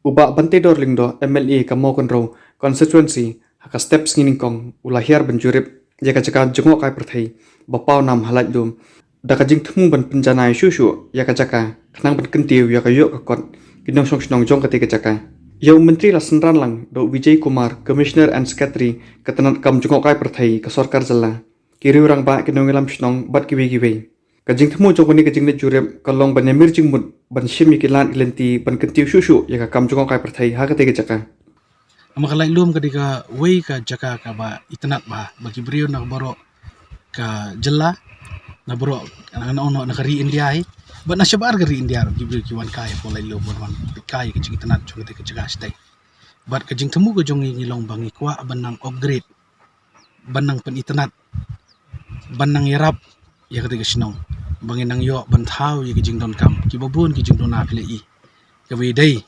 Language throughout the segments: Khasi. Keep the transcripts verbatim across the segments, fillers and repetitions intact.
U Bah Bantedor Lyngdoh, M L A ka Mawkynrew constituency, ha ka step sngi nyngkong u la hiar ban jurip ïa ka jaka jngohkai pyrthei ba pawnam ha Laitlum, da ka jingthmu ban pynjanai shuh shuh ïa ka jaka khnang ban kyntiew ïa ka ïoh ka kot ki nongshong shnong jong katei ka jaka. Ïa u Myntri la synran lang da u Vijay Kumar, Commissioner and Secretary ka tnat kam jngohkai pyrthei ka sorkar jylla, ki riew rangbah, ki nongïalam shnong bad kiwei kiwei. Ka jingthmu jong kane ka jingleit jurip ka long ban ïamir jingmut ban shim ïa ki lad ki lynti ban kyntiew shuh shuh ïa ka kam jngohkai pyrthei ha katei ka jaka. Namar ka Laitlum ka dei kawei ka jaka kaba itynnad bha ba ki briew na baroh ka jylla, na baroh, na, na, na ka ri India hi, bad na shabar ka ri India ruh ki briew ki wan kai hapoh Laitlum ban wan kai ka jingitynnad jong katei ka jaka shatei. Bad ka jingthmu ka jong ngi, ngi long ba ngi kwah ban nang upgrade, ban nang pynitynnad, ban nang ïarap ïa katei ka shnong, ba ngin nang ïoh ban thaw ïa ki jingdonkam kiba bun, ki jingduna phi la i, kaba ïadei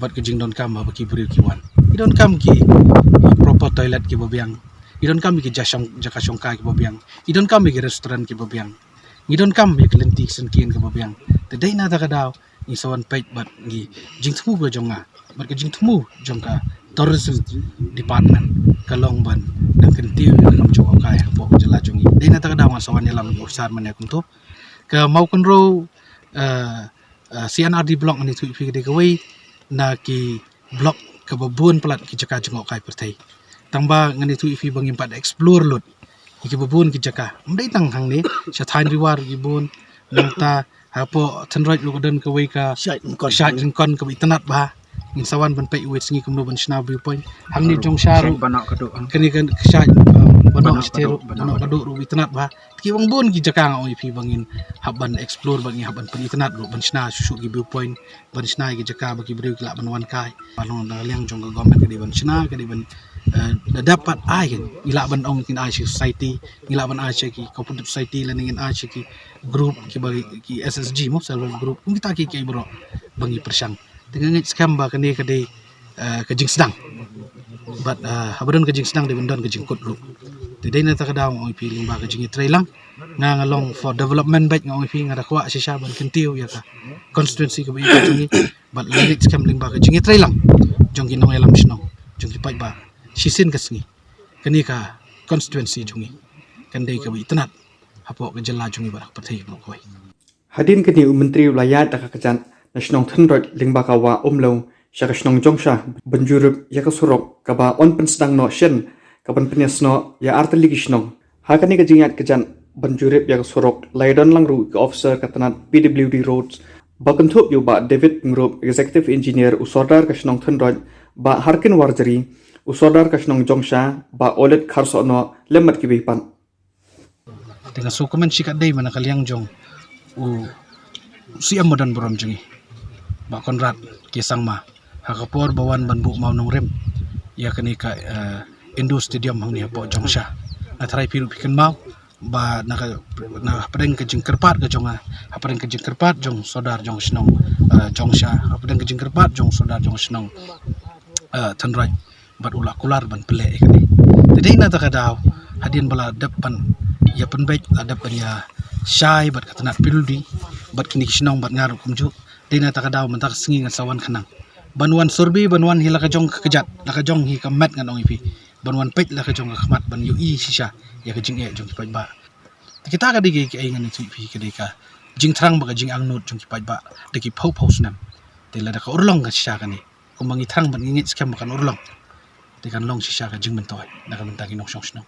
bad ki jingdonkam haba ki briew ki wan. Ki donkam ki, ki proper toilet kiba biang, ki donkam ïa ki ja shong, jaka shongkai kiba biang, ki donkam ïa ki restaurant kiba biang, ki donkam ïa ki lynti ki syngkien kiba biang. Te dei na kata ka daw ngi sa wan peit bad ngi, jingthmu ka jong nga bad ka jingthmu jong ka tourism department ka long ban nang kyntiew ïa ka kam jngohkai hapoh ka jylla jong ngi. Dei na kata ka daw nga sa wan ïalam ïa u sar mynne kumto. Ka Mawkynrew, eh, eh, C and R D block, ngan ïathuh ïa phi, ka dei kawei na ki block kaba bun palat ki jaka jngohkai pyrthei. Tang ba ngan ïathuh ïa phi ba ngim pat explore lut ïa kiba bun ki jaka. Ym dei tang hangne, sha Thaiñ Riwar ki bun, nangta hapoh Thynroit ruh ka don kawei ka Shait Ryngkon. Shait Ryngkon kaba itynnad bha. Ngin sa wan ban peit wei sngi kumno ban shna view point. Hangne Jongsha ruh, Banok Kadu, kane ka Shait, uh, Banok Shite ruh, Banok Kadu ruh itynnad bha. Te ki bun bun ki jaka nga ong ïa phi ba ngin hap ban explore, ba ngin hap ban pynitynnad ruh, ban shna shuh shuh ki view point, ban shna ïa ki jaka ba ki briew ki lah ban wan kai. Ba long na liang jong ka government ka dei ban shna, ka dei ban, eh, da dap pat ai kan. Ngi lah ban ong ngin ai sha society, ngi lah ban ai sha ki cooperative society, lane ngin ai sha ki group kiba, ki S H G mo, self help group. Kum kita ki, ki baroh ba ngi pyrshang. Te nga ngeit skhem ba kane ka dei, eh, ka jingsdang. Bad, eh, haba don ka jingsdang dei ban don ka jingkut ruh. Te dei na kata ka daw nga ong ïa phi lyngba ka jingïatreilang, nga, nga long for development beit, nga ong ïa phi, nga da kwah shisha ban kyntiew ïa ka constituency kaba ïeit ka jong ngi. Bad nga ngeit skhem lyngba ka jingïatreilang jong ki nongïalam shnong, jong ki paidbah, shisien ka sngi kane ka constituency jong ngi kan dei kaba itynnad hapoh ka jylla jong ngi bad ha ka pyrthei baroh kawei. Hadien kane u Myntri u la ïaid da ka kjat na shnong Thynroit lyngba ka wah Umlew sha ka shnong Jongsha ban jurip ïa ka surok kaba yn pynsdang noh shen kaban pynïasnoh ïa artylli ki shnong. Ha kane ka jingïaid kjat ban jurip ïa ka surok la ïadon lang ruh ïa ka officer ka tnat P W D Roads, ba kynthup ïa u Bah David Pyngrope, Executive Engineer, u Sordar ka shnong Thynroit Bah Harkin Warjri, u Sordar ka shnong Jongsha Bah Olet Kharsohnoh, lem bad kiwei pat. Te nga sngewkmen shikatdei ba na ka liang jong u C M ba don burom jong ngi, Bah Conrad K Sangma, ha ka por ba wan ban buh mawnongrim ïa kane ka, eh, Indoor Stadium hangne hapoh Jongsha. Nga tharai phi ruh phi kynmaw ba na ka, na hapdeng ka jingkyrpad ka jong nga, hapdeng ka jingkyrpad jong Sordar jong shnong, eh, Jongsha, hapdeng ka jingkyrpad jong Sordar jong shnong, eh, Thynroit, bad u la kular ban pynleh ïa kane. Te dei na kata ka daw, hadien ba la dep ban ïa pynbeit, la dep ban ïa shai bad ka tnat P W D bad kine ki shnong bad nga ruh kumjuh. Dei na kata ka daw mynta ka sngi ngan sa wan khnang ban wan survey, ban wan hi la ka jong ka kjat, la ka jong hi ka met, ngan ong ïa phi, ban wan peit la ka jong ka khmat ban ïohi shisha ïa ka jingeh jong ki paidbah. Te kita ka dei ki, ki ei ngan ïathuh ïa phi, ka dei ka jingthrang bad ka jingangnud jong ki paidbah da ki phew phew snem. Te lada ka urlong ka shisha kane, kumba ngi thrang bad ngi ngeit skhem ba kan urlong, te kan long shisha ka jingmyntoi na ka bynta ki nongshong shnong.